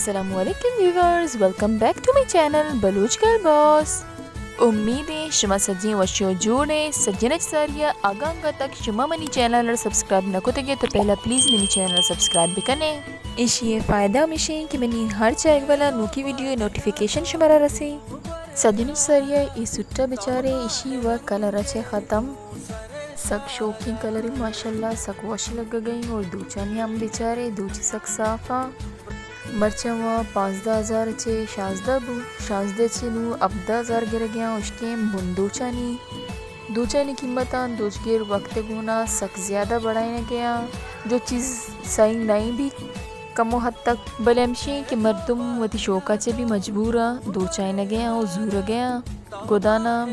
السلام علیکم viewers, welcome back to my channel Baloch girl boss. امید ایں شما سجیں وش و جوڑ ایں۔ سجیں اچ ساری ءَ اگاں انگت تک شما منی چینل ءَ سبسکرائب نہ کتگ ئے تو پہلا پلیز منی چینل ءَ سبسکرائب بکن ئے۔ ایشی ءِ فائدہ ہمیش ایں کہ منی ہر چاہگ والا نوکی ویڈیو نوٹیفیکیشن شمارا رسے۔ سجیں اچ ساری ءَ اے سوٹ ءَ بچارے، ایشی و کلر ءَ چہ ختم۔ سک شوقیں کلرے ماشاءاللہ، سک وش لگگ ءَ ایں اور دوچانی ہم بچارے، دوچی سک صاف آں۔ مرچاں وا پانزدہ ہزار چہ شانزدہ بو، شانزدہ چہ نوں ہبدہ ہزار گرگ ءَ آں، اشکیں بن دوچانی، دوچانی قیمتاں دوچگر وقت ءِ گونا سک زیادہ بڑھائینگ ءَ آں، جو چیز صحیح نہ ایں بھی کمو حد تک، بلے ہمشی ایں کہ مردم وتی شوق ءَ چہ بھی مجبور آں، دوچائینگ ءَ آں و زورگ ءَ آں گدانا۔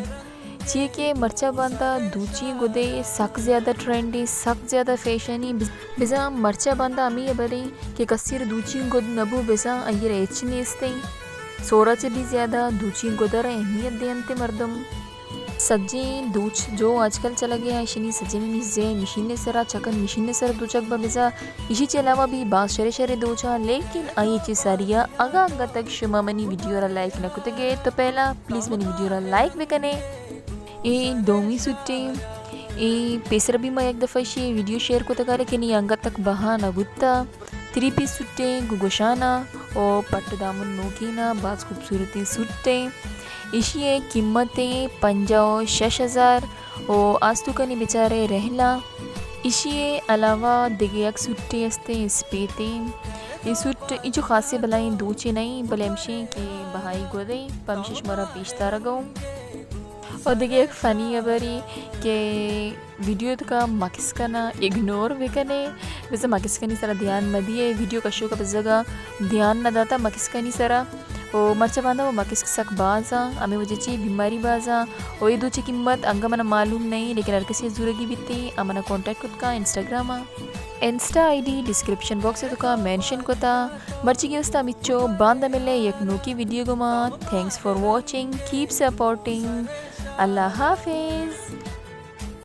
چی کہ مرچا باندا دوچی گدے سک زیادہ ٹرینڈ ایں، سک زیادہ فیشن ایں۔ بز-، بزاں مرچا باندا ہمے ہبر ایں کہ کسے را دوچی گد نہ بو، بزاں آئی را ہچ نیست ایں۔ سورا چہ بھی زیادہ دوچی گد ءَ را اہمیت دینت مردم۔ سجیں دوچ جو آج کل چلگ ءَ آں، ایشانی سجیں میزے مشین ءِ سرا، چکن مشین ءِ سرا دوچگ با، بزاں ایشی چہ علاوہ بھی باز شرے شرے دوچ آں، لیکن آئی چہ ساری ءَ اگاں انگت تک شما منی ویڈیو را لائک نہ کتگ ئے تو پہلا پلیز منی ویڈیو را لائک بکن ئے۔ اے دومی سوٹ ایں، اے پیسر بھی ما یک دفعہ ایشی ویڈیو شیئر کتگ ءَ، لیکن اے انگت تک بہا نہ بوتا۔ تھری پیس سوٹ ایں، گوں گوشان ءَ و پٹ دامن نوکین ءَ، باز خوبصورتیں سوٹ ایں۔ ایشی ءِ قیمت ایں پنجاہ و شش ہزار و آستونکانی بچارے رہلا۔ ایشی ءِ علاوہ دگہ یک سوٹے است ایں، اسپیتیں۔ اے سوٹ اینچو خاصیں بلاہیں دوچے نہ ایں، بلے ہمشی ایں کہ بہائی گد ایں، پمشش مارا پیش دارگ ءَ اوں۔ اور دگہ یک فنی ہبرے کہ ویڈیو تکا مکس کنا، اگنور بکنے، بزاں مکسکانی سرا دھیان مدیے، ویڈیو کشوکا بزگا دھیان نہ داتا مکسکانی سرا۔ و مرچا باندا و مکسک سک باز آں، ہمے وجہ چی بیماری باز آں۔ و اے دوچی قیمت انگا منا معلوم نہ ایں، لیکن ہر کسی زورگی بیتی، آ منا کانٹیکٹ کت کا انسٹاگرام آ۔ Insta I D description box تکا مینشن کتا۔ مرچی گی استا مچو، باندا ملے یک نوکی ویڈیو گما۔ Thanks for watching, keep supporting. اللہ حافظ۔